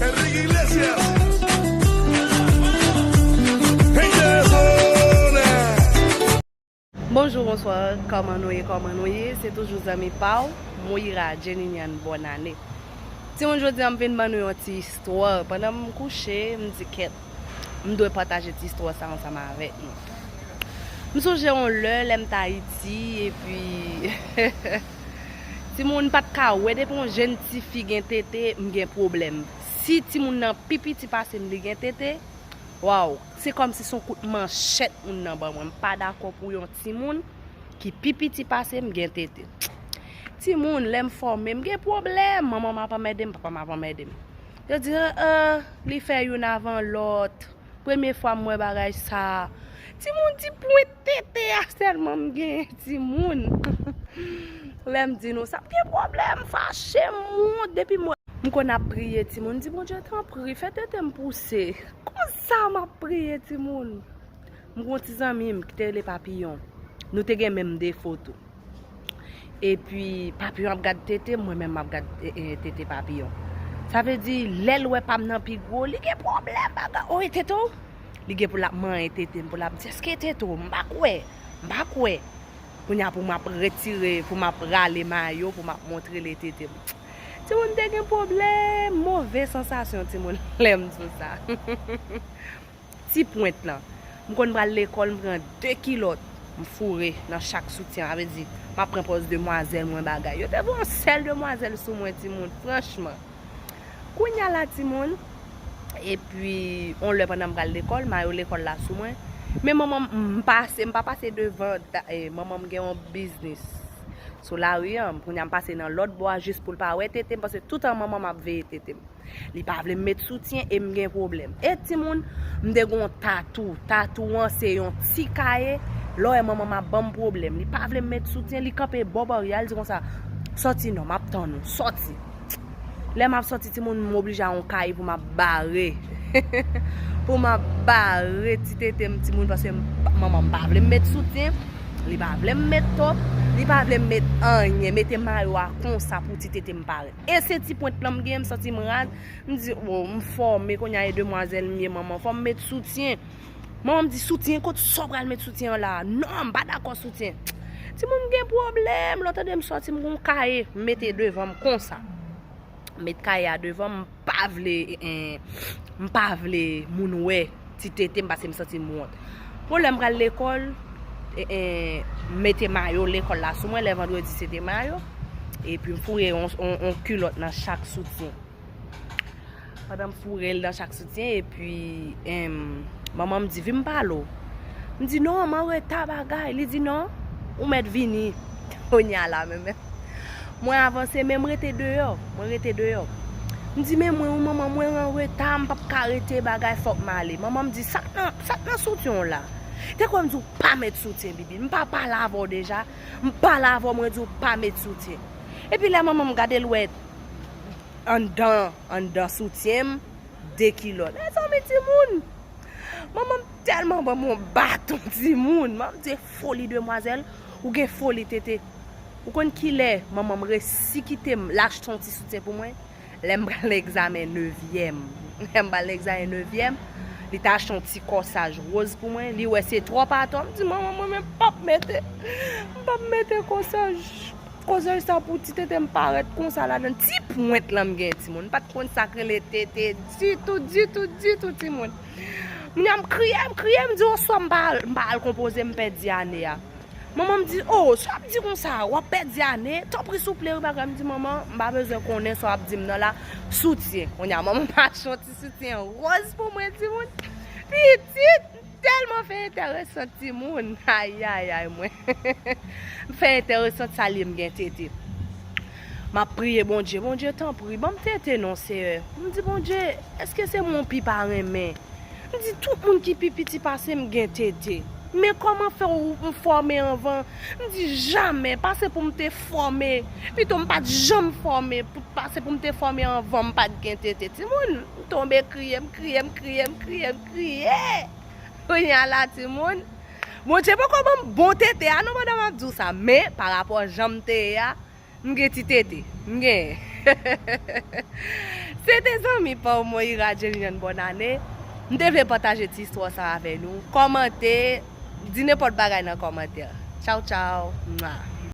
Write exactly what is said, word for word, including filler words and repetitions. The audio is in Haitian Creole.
Enrique Iglesias. Gente de zona. Bonjou, bonswa, kòman nou ye, kòman nou ye? Se toujou zanmi pa w, Moira Jeninian, bòn ane. Timoun, jodi a m vin ban nou yon ti istwa. Pandan m kouche, m di, kèt, m dwe pataje ti istwa sa ansanm avèk nou. M sonje yon lè, lè m t Ayiti, epi timoun pa t ka wè, depi yon jèn tifi gen tete, m gen pwoblèm. Si timoun nan pi piti pase m, li gen tete, waw, se kòmsi se yon kout manchèt moun nan ban mwen. M pa dakò pou yon timoun ki pi piti pase m gen tete. Timoun, lè m fòme, m gen pwoblèm. Manman m ap anmède m, papa m ap anmède m. Yo di, an, an, li fè youn avan lòt. Premye fwa m wè bagay sa. Timoun, ti pwent tete a sèlman m genyen, timoun. Lè m di nou sa, m gen pwoblèm, m fache, m wont depi m wè. M konn ap priye, timoun, m di, Bondye, tanpri, fè tete m pouse. Konsa m ap priye, timoun. M gen yon ti zanmi m ki te rele Papiyon. Nou te gen menm defo tou. Epi, Papiyon ap gad tete m, mwen menm m ap gad, e, e, tete Papiyon. Sa vle di, lè l wè pa m nan pi gwo, li gen pwoblèm, bagay. O, e tete w? Li gen pou l ap manyen tete m, pou l ap di, èske e tete w? M pa kwè, m pa kwè. Kounye a pou m ap retire, pou m ap rale mayo, pou m ap montre l e tete m. Timoun, te gen pwoblèm, move sansasyon, timoun, lè m di w sa. Ti pwent lan. M konn pral lekòl, m pran de kilòt, m foure nan chak soutyen. Sa vle di, m ap pran pòz demwazèl mwen, bagay. Yo te voye yon sèl demwazèl sou mwen, timoun, franchman. Kounye a la, timoun, epi, yon lè pandan m pral lekòl, mayo lekòl la sou mwen. Men manman m, m pase, m pa pase devan, da- e, manman m gen yon biznis sou lari an. Kounye a m pase nan lòt bò a jis pou l pa wè tete m, paske toutan manman m ap veye tete m. Li pa vle m met soutyen e m gen pwoblèm. E timoun, m te gen yon tatou. Tatou an se yon ti kaye. Lè w wè manman m ap ban m pwoblèm. Li pa vle m met soutyen, li kanpe bò baryè a, li di konsa, sòti non, m ap tann ou, sòti. Lè m ap sòti, timoun, m oblije a yon kaye pou m ap bare. Pou m ap bare ti tete m, timoun, paske m pa- manman m pa vle m met soutyen. Li pa vle m met top. Li pa vle m met anyen. Mete mayo a konsa pou ti tete m parèt. E se ti pwent lan m gen, m santi m rad. M di, o, m fòme, kounye a e demwazèl m ye, manman, fò m met soutyen. Manman m di, soutyen, kot sa w pral met soutyen an la? Non, m pa dakò soutyen. Timoun, m gen pwoblèm, lè w tande m sòti, m gen yon kaye, m mete devan m konsa. M met kaye a devan m, m pa vle, eh, eh, m pa vle moun wè ti tete m, paske m santi m wont. Bon, lè m pral lekòl, eh, eh, m mete mayo lekòl la sou mwen, lè vandredi se te mayo, epi m foure yon, yon, yon kilòt nan chak soutyen. Pandan m foure l nan chak soutyen, epi, em, manman m di, vin m pale w. M di, non, m anreta bagay. Li di, non, ou mèt vini. Kounye a la, men, men. Mwen avanse, men m rete deyò. Mwen rete deyò. M di, men mwen, wi, manman, mwen anreta, m p ap ka rete bagay, fòk m ale. Manman m di, sa k nan, sa k nan soutyen w la? Te kwè m di w pa met soutyen, Bibi. M pa pale avè w deja? M pale avè w, mwen di w pa met soutyen. Epi lè manman m gade l wè anndan, anndan soutyen m, de kilòt. Mezanmi, timoun! Manman m tèlman ban m yon baton, timoun. Manman m di, foli demwazèl, ou gen foli tete. Ou konn kilè manman m resi kite m, l achte yon ti soutyen pou mwen? Lè m pral egzamen nevyèm. Lè m pral egzamen nevyèm, li t achte yon ti kòsaj wòz pou mwen. Li wè se twòp atò. M di, manman, mwen menm p ap mete, m p ap mete kòsaj. Kòsaj sa pou ti tete m parèt konsa ladan. Ti pwent lan m gen, timoun. M pa t konn sa k rele tete ditou, ditou, ditou, timoun. Kounye a m kriye, m kriye, m di, oswa m pa, m pa al konpoze, m pèdi ane a. Manman m di, o, sa w ap di konsa, w ap pèdi ane, tanpri souple, wi, pa grav. M di, manman, m pa bezwen konnen sa w ap di m nan la, soutyen. Kounye a, manman m achte yon ti soutyen wòz pou mwen, timoun. Pitit! Tèlman fè enteresan, timoun. Ayayay, mwen. M fè enteresan, sa l ye, m gen tete. M ap priye Bondye, Bondye, tanpri, ban m tete non, Seyè. M di, Bondye, èske se mwen w pi pa renmen? M di, tout moun ki pi piti pase m gen tete. Men kòman fè w, m fòme anvan? M di, jamè, pase pou m te fòme. Pito m pa t janm fòme, pou, pase pou m te fòme anvan, m pa t gen tete. Timoun, m tonbe kriye, m kriye, m kriye, m kriye, m kriye. Kounye a la, timoun, Bondye poko ban m bon tete a non, pandan m ap di w sa. Men, pa rapò jan m te ye a, M gen ti tete. M gen. Se te zanmi pa w Moira Jelinian Bonnane. M te vle pataje ti istwa sa avè nou. Kòmante, di nenpòt bagay nan kòmantè. Tchaw, tchaw. Mwa.